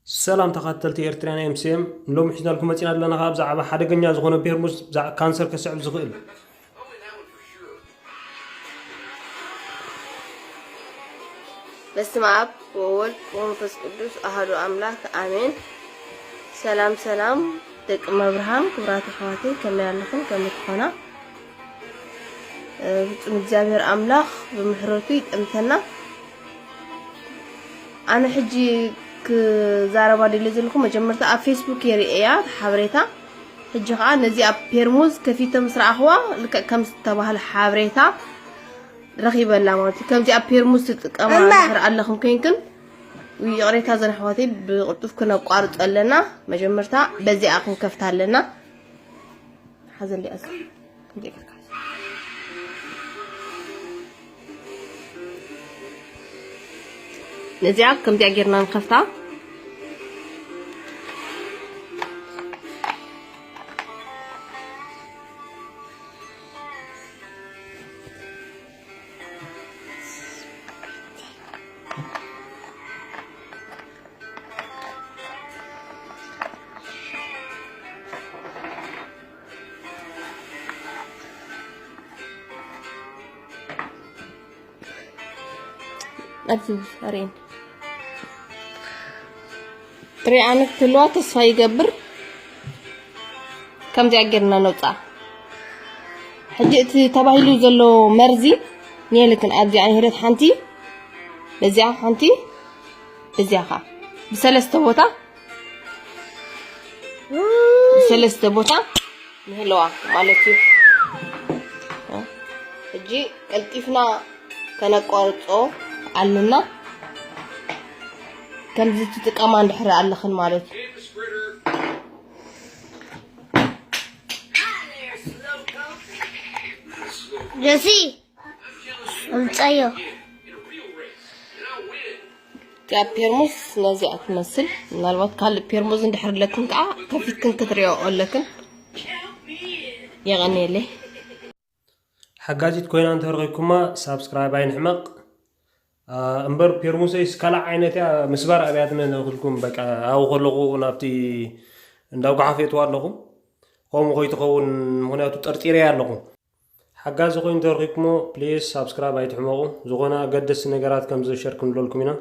ሰላም ተኸተልቲ ኤርትራውያን ኤምሲኤም፣ ሎሚ ሒዝናልኩም መፂና ኣለና ካብ ብዛዕባ ሓደገኛ ዝኾነ ፔርሙዝ ብዛዕባ ካንሰር ከስዕብ ዝኽእል። በስመ ኣብ ወወልድ ወመንፈስ ቅዱስ ኣሐዱ ኣምላክ ኣሜን። ሰላም ሰላም ደቂ መብርሃን ክቡራት ኣሕዋተይ ከመይ ኣለኹም ከመይ ትኾና? ፍጹም እግዚኣብሔር ኣምላኽ ብምሕረቱ ይጠምተና። ኣነ ሕጂ ክዛረባ ደልየ ዘለኹ መጀመርታ ኣብ ፌስቡክ የርእያ ሓበሬታ። ሕጂ ከዓ ነዚ ኣብ ፔርሙዝ ከፊተ ምስ ረኣኽዋ ልክዕ ከም ዝተባህለ ሓበሬታ ረኺበላ ማለት እዩ። ከምዚ ኣብ ፔርሙዝ ትጥቀማ እማ። ድሕር ኣለኹም ኮይንክን ይቕሬታ ዘን ኣሕዋተይ ብቕልጡፍ ክነቋርጾ ኣለና። መጀመርታ በዚኣ ክንከፍታ ኣለና። ሓዘለይ ኣስ ከምዚ ጌርካ ሓዝ። ነዚኣ ከምዚኣ ጌርና ንኸፍታ። ኣብዚ ኣርእየኒ። ርኣነት ትህልዋ ተስፋ ይገብር። ከምዚኣ ጌርና ነውፅኣ። ሕጂ እቲ ተባሂሉ ዘሎ መርዚ ንየልክን ኣብዚኣ ንህደት ሓንቲ፣ በዚኣ ሓንቲ፣ በዚኣ ኸዓ ብሰለስተ ቦታ፣ ብሰለስተ ቦታ ንህልዋ ማለት እዩ። ሕጂ ቀልጢፍና ከነቋርጾ ኣለና። ከምዚ ትጥቀማ እንድሕር ኣለኽን ማለት እዩ። ጆሲ ኣምፀዮ። እቲኣ ፔርሙዝ ነዚኣ ትመስል። ምናልባት ካልእ ፔርሙዝ እንድሕር ኣለክን ከዓ ከፊትክን ክትሪኦ ኣለክን። የቐንየለይ። ሓጋዚት ኮይና እንተረኺብኩማ ሳብስክራይብ ኣይንሕመቕ። አ፣ እምበር ፔርሙሰይስ ካልእ ዓይነት እያ፣ ምስባር ኣብያትነ ነኽልኩም። በቃ ኣብኡ ከለኹ ናብቲ እንዳ ጓሓፍ የእትዋ ኣለኹ። ከምኡ ከይትኸውን ምኽንያቱ ጠርጢረያ ኣለኹ። ሓጋዚ ኮይኑ እንተረኺብኩሞ ፕሊዝ ሳብስክራይብ ኣይትሕመቑ። ዝኾነ ኣገደስቲ ነገራት ከም ዝሸር ክንብለልኩም ኢና።